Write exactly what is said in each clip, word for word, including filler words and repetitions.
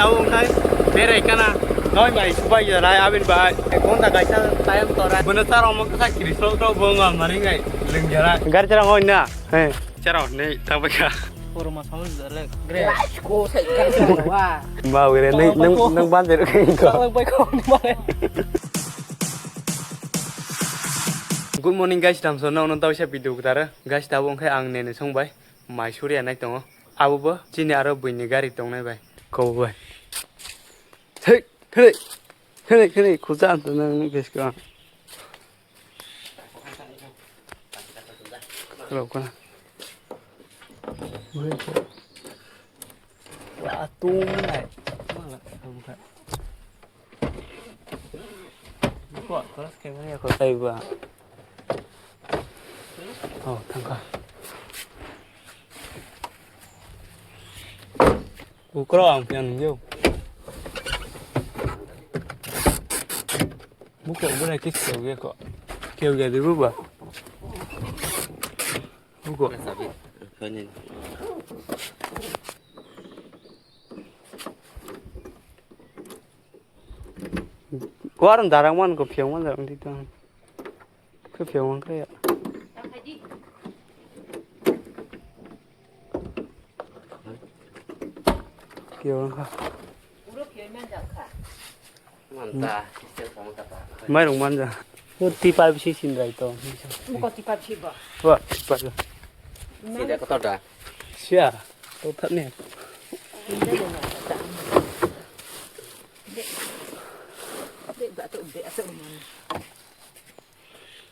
Abo wngkha berai kana. Noi bai subai jarai abin bai. Ek ghonta kaisa time torai. Bono charo mo kisa kiri sok sok bo ngal mani ngai. Lung jarai. Gari chara hoi na. He. Chara nei tak bai ka. Puro ma samu jale. Gre. Ko sai ka wa. Ma wire nei nang nang ban der ko. Bai ko ni ma. Good morning guys, tamso no no tawisa video kutara. Guys, tabo wngkha ang nene song bai. Mai suri anai tongo. Abo bo chini aro buini gari tongnai bai. Kobo bai. Thek, thek, thek, thek, khuja anto nang nung kesko. Rok kana. Wa tung nai. Mala, kamu ka. Ko, kelas kemana ya, ko tai ba. Oh, tangka. Ukro ang pian nung yo. Buko bura kis keu ge ko. Keu ge di buba. Buko. Waran darang man ko piang man darang di tang. Khe phiyok wngkha ya. Phiyok wngkha. Manta, mairung manja. Tipa bisi sinrai to. Buko tipa bisi ba. Wa, tipa. Sida kotor da. Sia, to thap ne.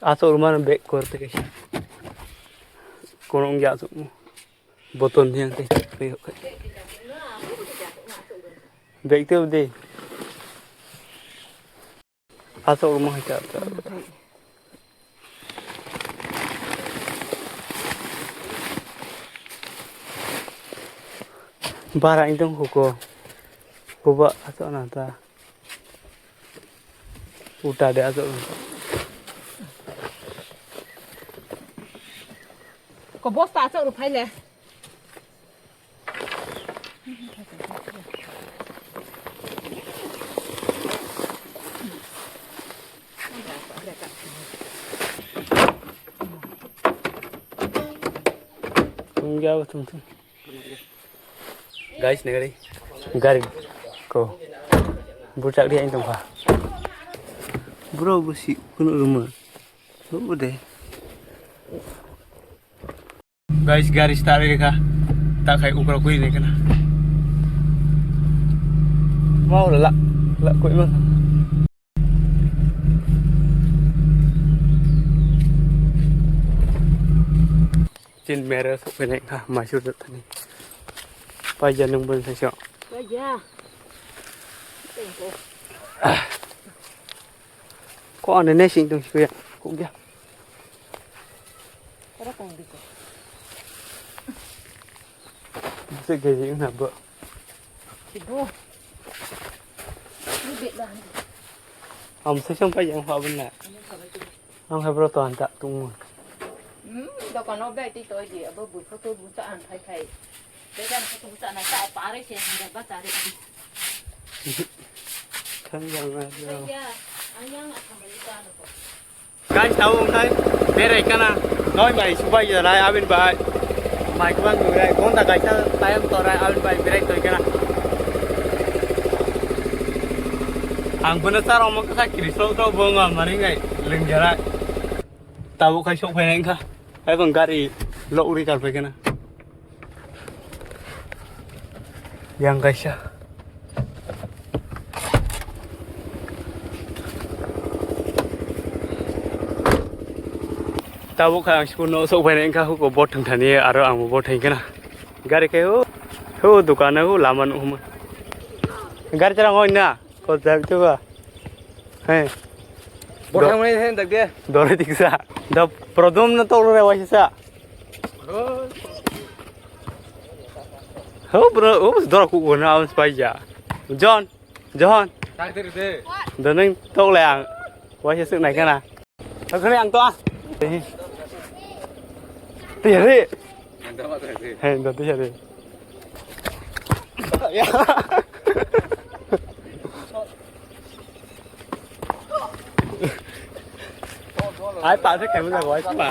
Asok rumah bag kor te kaisa. Kono wngya asok mo. Boton yang te. Bag te ude. Asok rumah ka. Bara indong huko. Kuba asok nata. Uta de asok. Ko bosta asok ru phaile. Tungya tung tung. Guys, nagari. Gari ko. Buchak dia itu kah? Bro, busi kunu rumah. Lu deh. Guys, gari start ini kah? Tak kayak ukra kui ini kena. Mau lah, lah kui mah. Chin mere sok pene kha, mai sur thani. Paija nung bon sai sok. Paija. Ko ane ne sing tung sik ya. Ko ya. Ora kong di ko. Masa gaji na bo. Ibu. Ni bek dah. Am session paija ang ha bon na. Ang hai bro to anta tungmo. Hmm, dokan o beti to di abo bu photo bu cha an khai khai. Bejan photo bu cha na cha pare se handa ba cha re. Thang yang na. Iya, ayang akan beli kan. Guys, tau wngkha berai kana. Noi bai subai jarai abin bai. Mai kwbang nungrai, gonta kaisa time torai, abin bai berai toi kana. Ang bono charo mo kasa kiri sok sok bo ngal mani ngai lengjarai. Tabuk khai sok phainai wngkha. Hai bang gari lok uri kar phai kana. Yang kaisa. Tabuk kha ang school no sok phainai wngkha huko bo thwng thani aro ang bo thwng khena. Gari khe hu, hu dukan hu lama nuhuma. Gari chara hoi na, ko jab tu ba. He. Bo thang mai he dak de. Dore diksa. Da prodom na to re waisa. Ho bro, o dora ku na am spaiya. John, John. Tak diri de. Da nang tok le ang. Waisa sik nai kana. Thangkhani ang to a. Tiyari. He, do tiyari. Ya. Ai pa se khaimung jago ai pa.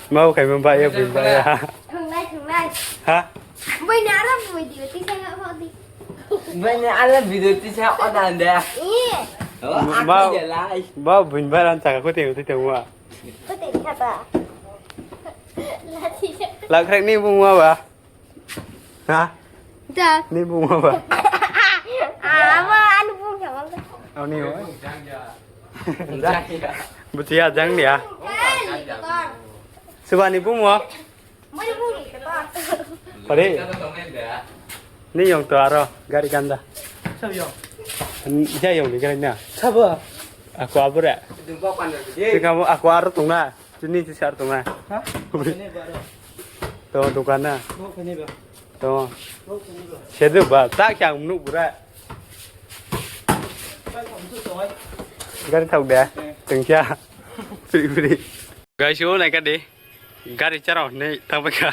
Mau khaimung ba ya bun ba ya. Thunglai thunglai. Ha? Bui ni alam bui di ti sa ha di. Bui ni alam video ti sa o dan de. Iya. Mau bun ba ran sa ko te te wa. Ko te kha ba. Lak rek ni bung wa ba. Ha? Da. Ni bung wa ba. Ama anu bung ya ba. Au ni wa. Buti ya jang ni ya. Suba ni bung wa. Pare. Ni yong to aro gari ganda. Sab yong. Ja yong ni gari na. Sabo. Aku abura. Sika mo aku aro tungna. Chini si sar tungna. Ha? To dukan na. To. Sedu ba tak yang nuk bura. Gari thok de. Tengkia. Free free. Guys, o naikha de. Gari chara hwnwi thangbaikha.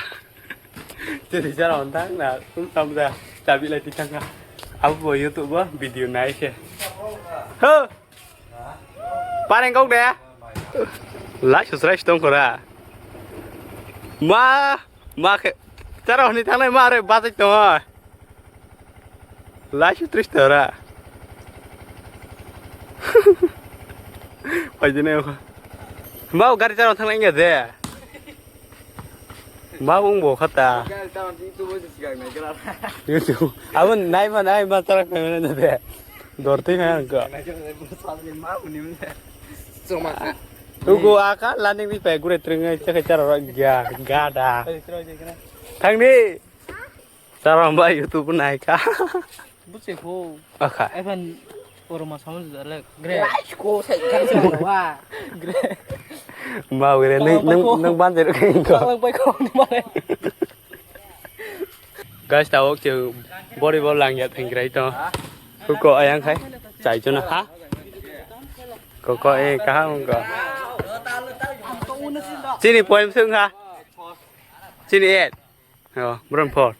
Chini chara hwn thang na, tum tam da. Chabi lai ti thangkha. Abo bo YouTube o video nai khe. Ho! Pareng kok de. Lai subscribe tong khora. Ma, ma khe. Chara hwnwi thangnai ma re bachai tongo. Laisu tris tora. Paijene ko. Mau gari chara thang lengya de. Mau ung bo khata. Gari chara di tu bo sigang nai kara. Itu. Abon nai ma nai ma chara kai ma de. Dor tei ngai ang ko. Nai kara bo sa ni ma uni mne. Choma. Tu go aka landing di pe gure tring ngai chara gya gada. Thang di. Chara ba YouTube nai kha. Buche ko. Akha. Evan oro ma samu jale. Gre. Ko sai kan se wa. Gre. Ma gre nang nang nang ban jero khe ko. Lang bai ko ni ma. Guys, tawok che bori bol lang ya thang grai to. Ko ko ayang khai. Chai chuna ha. Ko ko e kaha ko. Chini poem sung ha. Chini et. Oh, bron por.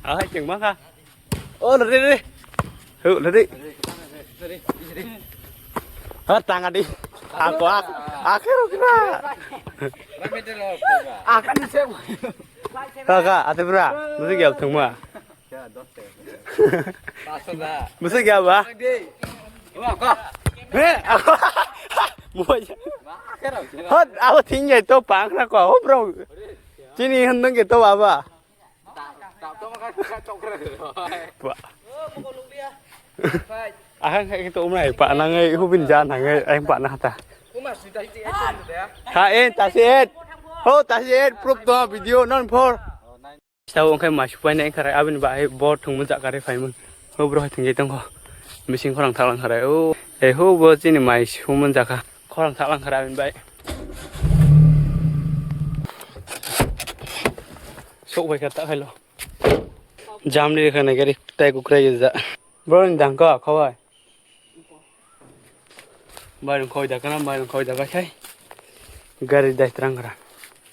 Ah, hai cheng bang kha. Oh, lari, lari. Hu, lari. Ha, tang adi. Ako, ak, akhir kira. Akan se. Kaka, ate bra. Musi gel thung ma. Musi gel ba. He, ako. Mo. Hot, ako thing ye to pang na ko, oh, bro. Chini handang ke to baba. Ahang khai to umai pa nang ai hubin jan hang ai pa na ta. Ha en ta se et. Ho ta se et proof to video non for. Tau ongkhai ma supai nai kharai abin ba hai bo thung mun jakare phai mun. Ho bro hai thung ye tong ho. Mising khorang thalang kharai o. E ho bo chini mai su mun jaka. Khorang thalang kharai abin bai. Sok bai kha ta khailo. Jamni khana gari tai kukrai ja. Bro ni dang ko khawai. Bai rung khawai da kana bai rung khawai da khai. Gari dai trang kra.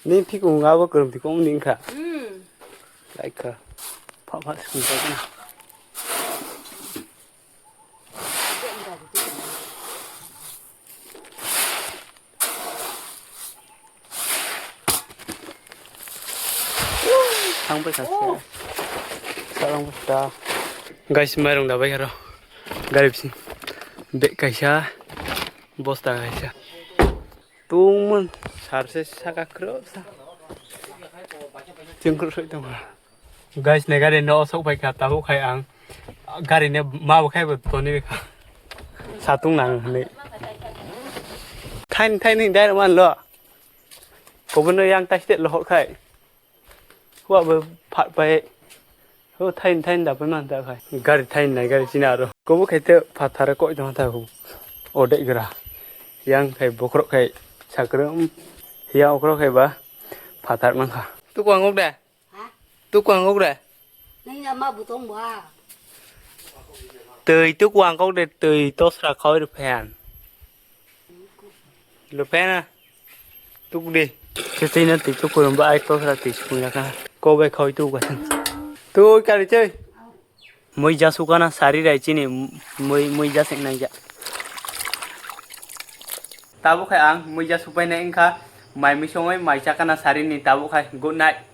Ni thik ung abo krum thik ung ning kha. Hmm. Lai kha. Pha pha sung kha. Thang bai kha se. Sarang bai kha. Guys, mairung da bai kha ro. Gari bising. Bag kaisa, bosta kaisa. Tungmon sarse saka kro sa. Chengkro soi tong. Guys, ne gari no sok bai kha tabuk khai ang. Gari ne ma bo khai bo toni kha. Satung nang hwnwi. Thain thain hwnwi dai man lo. Kobono yang tai site lo hor khai. Hua bo phat pai. Ho thain thain da pai man ta khai. Gari thain nai gari china aro. Kobo khai te phathar koi tong ta hu. Odek gra. Yang khai bokrok khai sakrum. Yang okrok khai ba phathar man kha. Tu kwang ok de. Ha? Tu kwang ok de. Nang ya ma butong ba. Twi tu kwang ok de twi tosra khoi ru phan. Lupena. Tuk di. Sisina ti tuk kurum ba ai tosra ti sukun ya ka. Ko bai khoi tu ka. Tu kali choi. Mui ja sukana sari rai chini mui mui ja sing nai ja. Tabuk hai ang muija supainai wngkha, mai misongwi mai chakana sarini. Tabuk hai good night.